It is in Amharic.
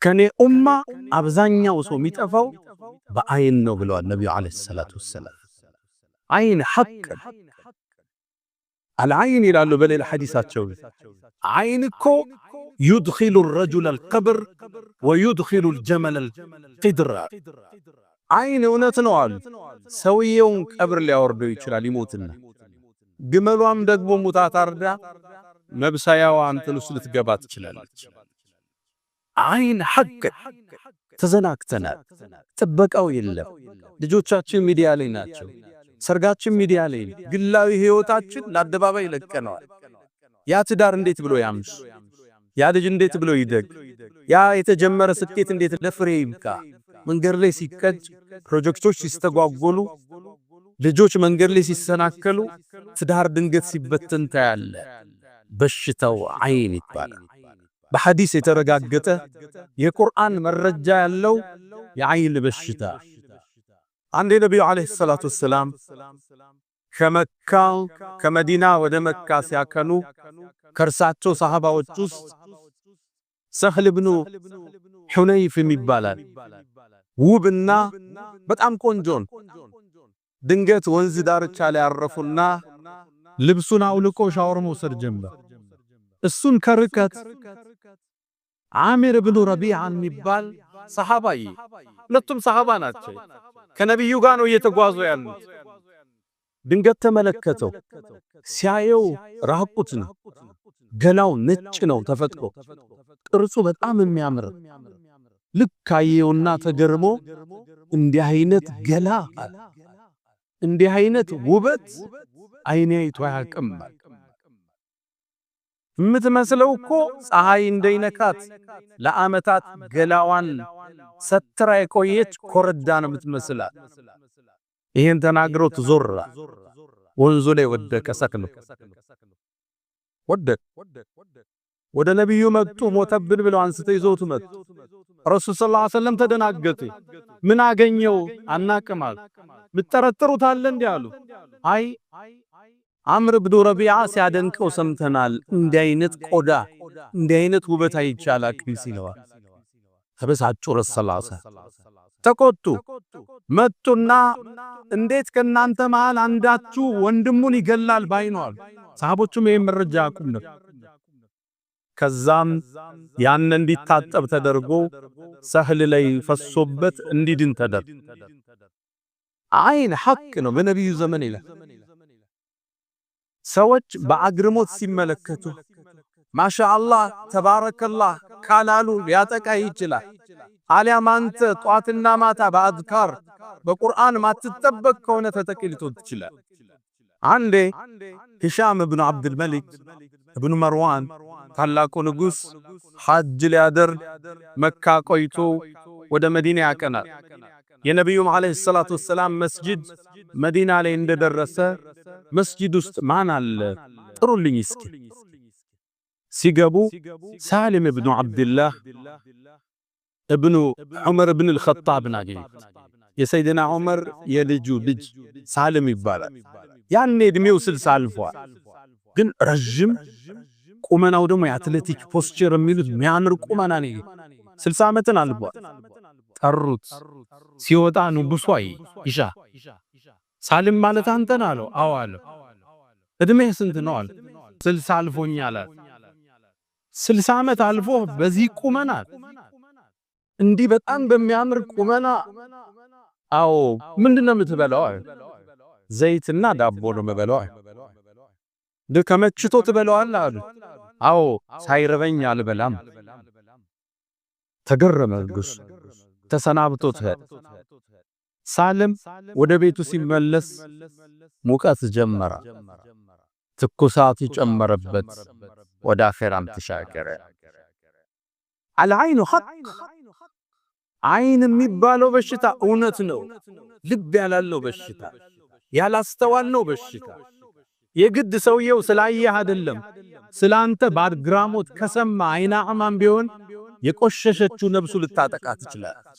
ከኔ ኡማ አብዛኛው ሰው የሚጠፋው በአይን ነው ብለዋል ነቢዩ عليه الصلاة والسلام። አይን ሐቅ العين ይላሉ በሌላ ሐዲሳቸው። አይን እኮ يدخل الرجل القبر ويدخل الجمل القدر። አይን እውነት ነው አሉ። ሰውየውን ቀብር ሊያወርደው ይችላል ይሞትና፣ ግመሏም ደግሞ ሙታ ታርዳ መብሰያዋ እንትን ውስጥ ልትገባ ትችላለች። አይን ሐቅ ተዘናግተናል። ጥበቃው የለም። ልጆቻችን ሚዲያ ላይ ናቸው። ሰርጋችን ሚዲያ ላይ ነው። ግላዊ ህይወታችን ለአደባባይ ለቀነዋል። ያ ትዳር እንዴት ብሎ ያምሽ? ያ ልጅ እንዴት ብሎ ይደግ? ያ የተጀመረ ስኬት እንዴት ለፍሬ ይብቃ? መንገድ ላይ ሲቀጭ፣ ፕሮጀክቶች ሲስተጓጎሉ፣ ልጆች መንገድ ላይ ሲሰናከሉ፣ ትዳር ድንገት ሲበተን ታያለ። በሽታው አይን ይባላል። በሐዲስ የተረጋገጠ የቁርአን መረጃ ያለው የአይን በሽታ። አንድ ነቢዩ عليه الصلاة والسلام ከመካ ከመዲና ወደ መካ ሲያቀኑ ከእርሳቸው ሰሃባዎች ውስጥ ሰህል ብኑ ሑነይፍ የሚባላል ውብና በጣም ቆንጆን ድንገት ወንዝ ዳርቻ ላይ ያረፉና ልብሱን አውልቆ ሻወር መውሰድ ጀመር። እሱን ከርቀት ዓሚር ብኑ ረቢዓ የሚባል ሰሃባይ፣ ሁለቱም ሰሃባ ናቸው። ከነቢዩ ጋር ነው እየተጓዙ ያሉት። ድንገት ተመለከተው። ሲያየው ራቁት ነው፣ ገላው ነጭ ነው ተፈጥሮ፣ ቅርጹ በጣም የሚያምር። ልክ አየውና ተገርሞ እንዲህ አይነት ገላ፣ እንዲህ አይነት ውበት አይኔ አይቶ አያውቅም። የምትመስለው እኮ ፀሐይ እንዳይነካት ለዓመታት ገላዋን ሰትራ የቆየች ኮረዳ ነው የምትመስላት። ይሄን ተናግሮ ዞር ወንዙ ላይ ወደቀ፣ ሰክኖ ወደቀ። ወደ ነቢዩ መጡ። ሞተብን ብለው አንስተው ይዘውት መጡ። ረሱል صلى الله عليه وسلم ተደናገጡ። ምን አገኘው አናቅም አሉ። ምጠረጥሩት አለ እንዲህ አሉ። አይ፣ አምር ብኑ ረቢዓ ሲያደንቀው ሰምተናል። እንዲህ አይነት ቆዳ፣ እንዲህ አይነት ውበት አይቼ አላቅም ሲለዋል። ተበሳጩ። ረሱል ተቆጡ። መጡና እንዴት ከናንተ መሃል አንዳችሁ ወንድሙን ይገላል ባይኑ አሉ። ሰሃቦቹም ይሄን መረጃ ያውቁም ነበር። ከዛም ያን እንዲታጠብ ተደርጎ ሰህል ላይ ፈሶበት እንዲድን ተደርጎ። አይን ሐቅ ነው። በነቢዩ ዘመን ይላል ሰዎች በአግርሞት ሲመለከቱ ማሻአላህ ተባረከላህ ካላሉ ሊያጠቃ ይችላል። አሊያም አንተ ጧትና ማታ በአዝካር በቁርአን ማትጠበቅ ከሆነ ተጠቂ ልትሆን ትችላል። አንዴ ሂሻም እብኑ አብድልመሊክ እብኑ መርዋን ታላቁ ንጉስ ሐጅ ሊያደርግ መካ ቆይቶ ወደ መዲና ያቀናል። የነቢዩም عليه الصلاة والسلام መስጂድ መዲና ላይ እንደደረሰ መስጂድ ውስጥ ማን አለ ጥሩልኝ እስኪ። ሲገቡ ሳሊም እብኑ ዓብድላህ እብኑ ዑመር እብን አልኸጣብን አገኙት። የሰይድና ዑመር የልጁ ልጅ ሳልም ይባላል። ያኔ ዕድሜው 60 አልፏል፣ ግን ረዥም ቁመናው ደግሞ የ athletic posture የሚሉት የሚያምር ቁመና ነው። 60 ዓመትን አልፏል። ጠሩት። ሲወጣ ንጉሱ አይ ይሻ ሳልም ማለት አንተ ነህ አለው። አዎ አለው። እድሜህ ስንት ነው አለ። 60 አልፎኛል አለ። 60 ዓመት አልፎ በዚህ ቁመና፣ እንዲህ በጣም በሚያምር ቁመና? አዎ። ምንድነው የምትበላው? አለ። ዘይትና ዳቦ ነው የምበላው አለ። ከመችቶ ትበላዋለህ አሉ። አዎ፣ ሳይርበኝ አልበላም። ተገረመ ንጉስ። ተሰናብቶት ሄደ። ሳልም ወደ ቤቱ ሲመለስ ሙቀት ጀመረ። ትኩሳት ጨመረበት። ወደ አኼራም ተሻገረ። العين حق፣ አይን የሚባለው በሽታ እውነት ነው። ልብ ያላለው በሽታ፣ ያላስተዋልነው በሽታ። የግድ ሰውየው ስላየህ አይደለም፣ ስላንተ በአግራሞት ከሰማ አይናማም ቢሆን የቆሸሸችው ነብሱ ልታጠቃ ትችላለች።